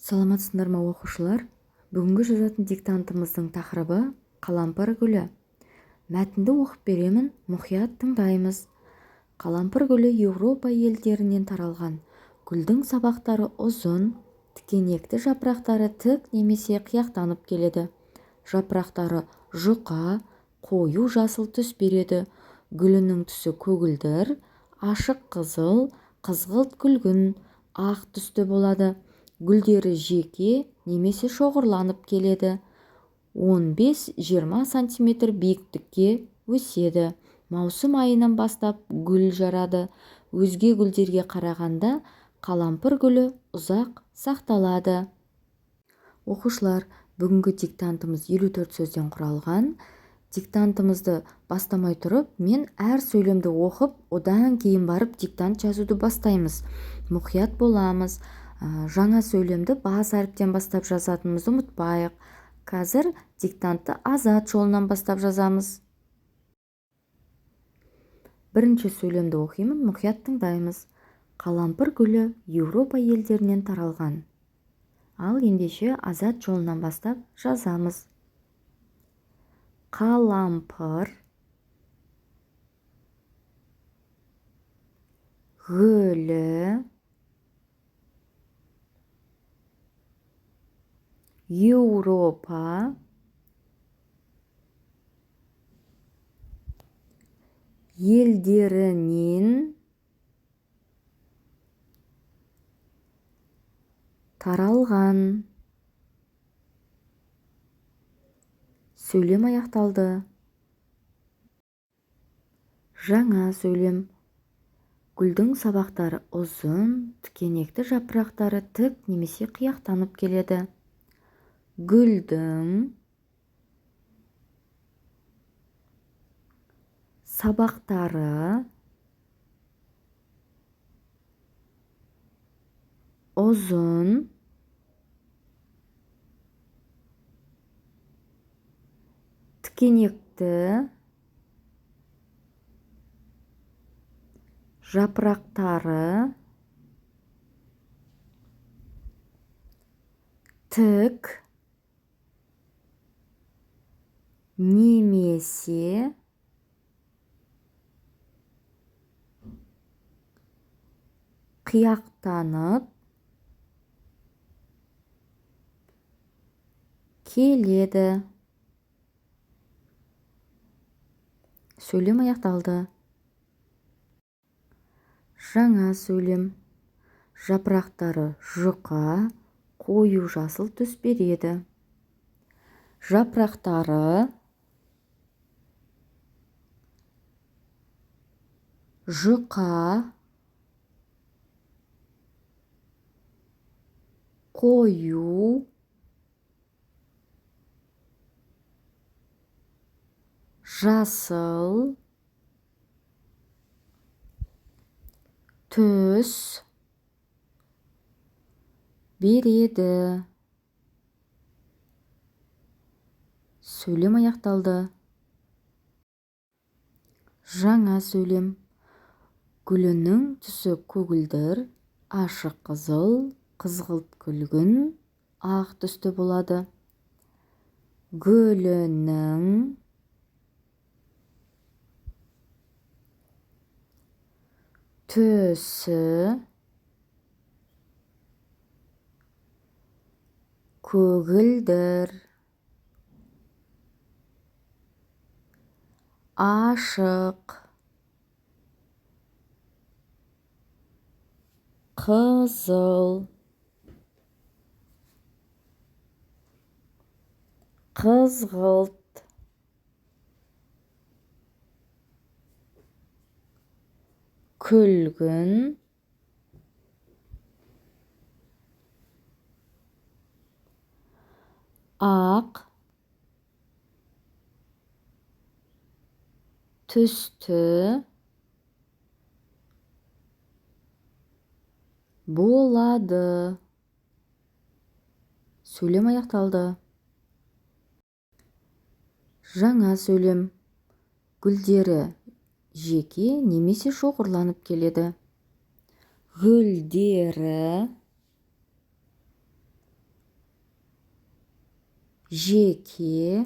Саламатсыңдар ма, оқушылар? Бүгінгі жазатын диктантымыздың тақырыбы қалампыр гүлі. Мәтінді оқып беремін, мұқият тыңдаймыз. Қалампыр гүлі Еуропа елдерінен таралған. Гүлдің сабақтары ұзын, тікенекті жапырақтары тік немесе қияқтанып келеді. Жапырақтары жұқа, қою жасыл түс береді. Гүлінің түсі көгілдір, ашық қызыл, қызғылт күлгін, ақ түсті болады. Гүлдері жеке немесе шоғырланып келеді. 15-20 сантиметр биіктікке өседі. Маусым айынан бастап гүл жарады. Өзге гүлдерге қарағанда қалампыр гүлі ұзақ сақталады. Оқушылар, бүгінгі диктантымыз 54 сөзден құралған. Диктантымызды бастамай тұрып, мен әр сөйлемді оқып, одан кейін барып диктант жазуды бастаймыз. Мұқият боламыз. Жаңа сөйлемді бас әріптен бастап жазатынымызды ұмытпайық. Қазір диктантты Азат жолынан бастап жазамыз. Бірінші сөйлемді оқимын, мұқият тыңдаймыз. Қалампыр гүлі Еуропа елдерінен таралған. Ал ендеше Азат жолынан бастап жазамыз. Қалампыр гүлі Еуропа елдерінен таралған. Сөйлем аяқталды. Жаңа сөйлем. Гүлдің сабақтары ұзын, тікенекті жапырақтары тік немесе қияқтанып келеді. Гүлдің сабақтары ұзын, тікенекті жапырақтары тік немесе қияқтанып келеді. Сөйлем аяқталды. Жаңа сөйлем. Жапырақтары жұқа, қою жасыл түс береді. Жапырақтары жұқа, қою жасыл түс береді. Сөйлем аяқталды. Жаңа сөйлем. Гүлінің түсі көгілдір, ашық қызыл, қызғылт күлгін, ақ түсті болады. Гүлінің түсі көгілдір, ашық қызыл, қызғылт күлгін, ақ түсті болады. Сөйлем аяқталды. Жаңа сөйлем. Гүлдері жеке немесе шоғырланып келеді. Гүлдері Жеке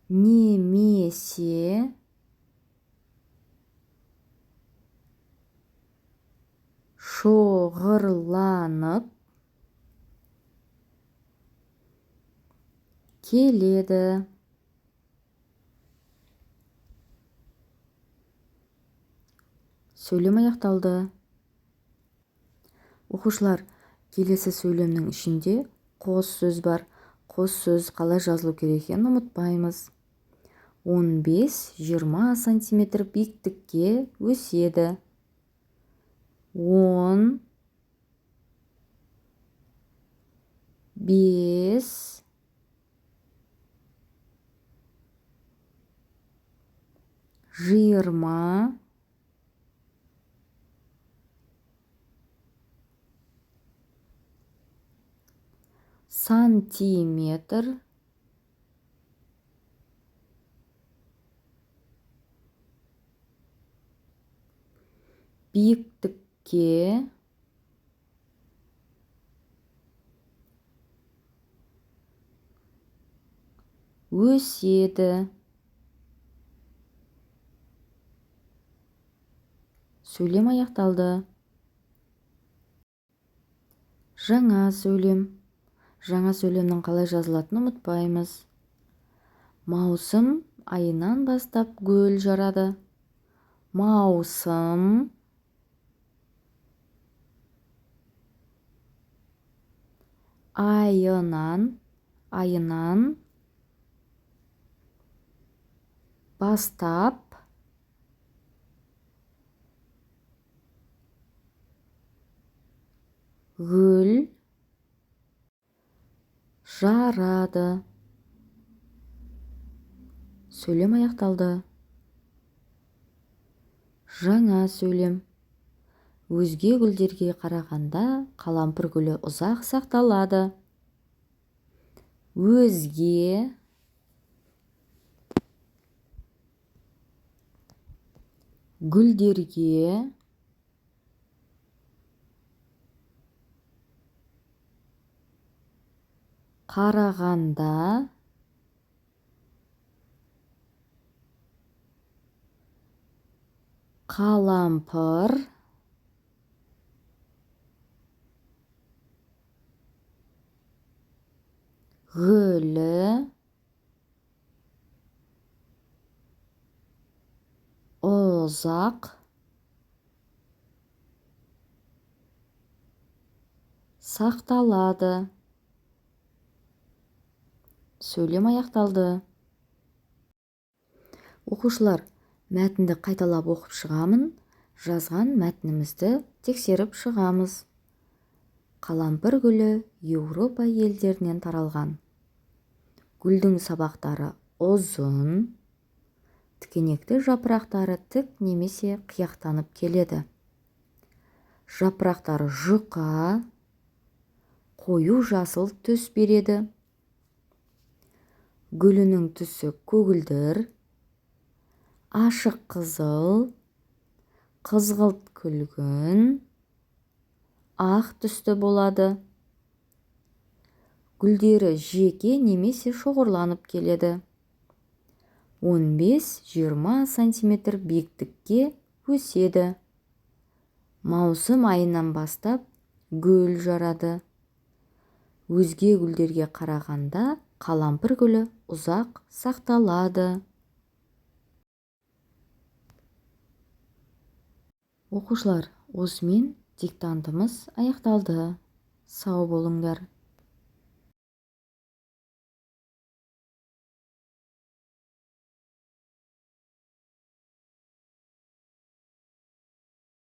немесе шоғырланып келеді. Сөйлем аяқталды. Оқушылар, келесі сөйлемнің ішінде қос сөз бар. Қос сөз қалай жазылу керек екенін ұмытпаймыз. 15-20 сантиметр биіктікке өседі. 10 5 20 сантиметр биіктікке өседі. Сөйлем аяқталды. Жаңа сөйлем. Жаңа сөйлемнің қалай жазылатынын ұмытпаймыз. Маусым айынан бастап гүл жарады. Маусым айынан бастап гүл жарады. Сөйлем аяқталды. Жаңа сөйлем. Өзге гүлдерге қарағанда қалампыр гүлі ұзақ сақталады. Өзге гүлдерге қарағанда қалампыр гүлі ұзақ сақталады. Сөйлем аяқталды. Оқушылар, мәтінді қайталап оқып шығамын, жазған мәтінімізді тексеріп шығамыз. Қалампыр гүлі Еуропа елдерінен таралған. Гүлдің сабақтары ұзын, тікенекті жапырақтары тік немесе қияқтанып келеді. Жапырақтары жұқа, қою жасыл түс береді. Гүлінің түсі көгілдір, ашық қызыл, қызғылт күлгін, ақ түсті болады. Гүлдері жеке немесе шоғырланып келеді. 15-20 сантиметр биіктікке өседі. Маусым айынан бастап гүл жарады. Өзге гүлдерге қарағанда қалампыр гүлі ұзақ сақталады. Оқушылар, осымен диктантымыз аяқталды. Сау болыңдар.